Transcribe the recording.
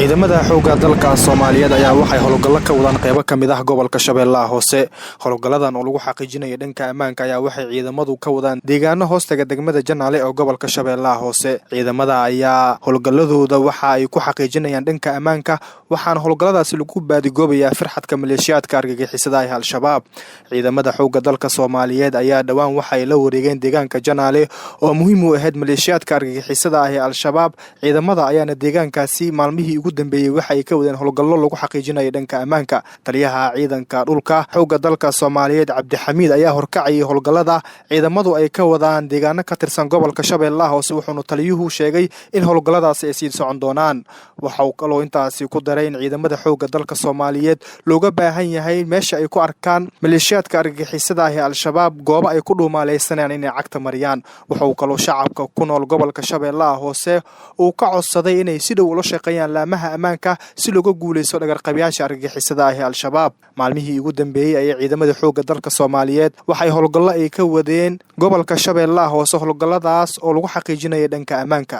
Ciidamada xoogga dalka Soomaaliyeed ayaa waxay howlgallo ka wadaan qeybo ka mid ah gobolka Shabeellaha Hoose. Howlgalladan oo lagu xaqiijinaya dhanka ammaanka ayaa waxay ciidamadu ka wadaan deegaano hoostaga degmada Janaale oo gobolka Shabeellaha Hoose. Ciidamada ayaa howlgalladooda waxa ay ku xaqiijinayaan dhanka ammaanka, waxaana howlgalladaasi lagu baadigoobayaa firxadka maleeshiyaadka argagixisada ah Al-Shabaab. Ciidamada xoogga dalka Soomaaliyeed ayaa dhowaan waxay la wareegeen deegaanka Janaale oo muhiim u ahayd maleeshiyaadka argagixisada ah ee Al-Shabaab. Ciidamada ayaana deegaankaasi maalmihii ugu dambeeyey waxa ay ka wadeen howlgallo lagu xaqiijinaya dhanka ammaanka. Taliyaha ciidanka dhulka xoogga dalka Soomaaliyeed, Cabdixamiid, ayaa horkacayay howlgallada ciidamadu ay ka wadaan deegaano ka tirsan gobolka Shabeellaha Hoose, wuxuuna taliyuhu sheegay in howlgalladaasi ay sii socon doonaan. Waxa uu kaloo intaasi ku daray in ciidamada xoogga dalka Soomaaliyeed looga baahan yahay meesha ay ku arkaan maleeshiyaadka argagixisada ah ee Al-Shabaab goobo ay ku dhuumaaleysanayaan inay cagta mariyaan. Waxa uu kaloo shacabka ku nool gobolka Shabeellaha Hoose uu ka codsaday inay si dhow ula shaqeeyaan laamaha ammaanka si looga guuleysto dhagarqabayaasha argagixisada ah ee Al-Shabaab. Maalmihii ugu dambeeyey ayay ciidamada xoogga dalka Soomaaliyeed waxay howlgallo ay ka wadeen gobolka Shabeellaha Hoose, howlgalladaas oo lagu xaqiijinaya dhanka ammaanka.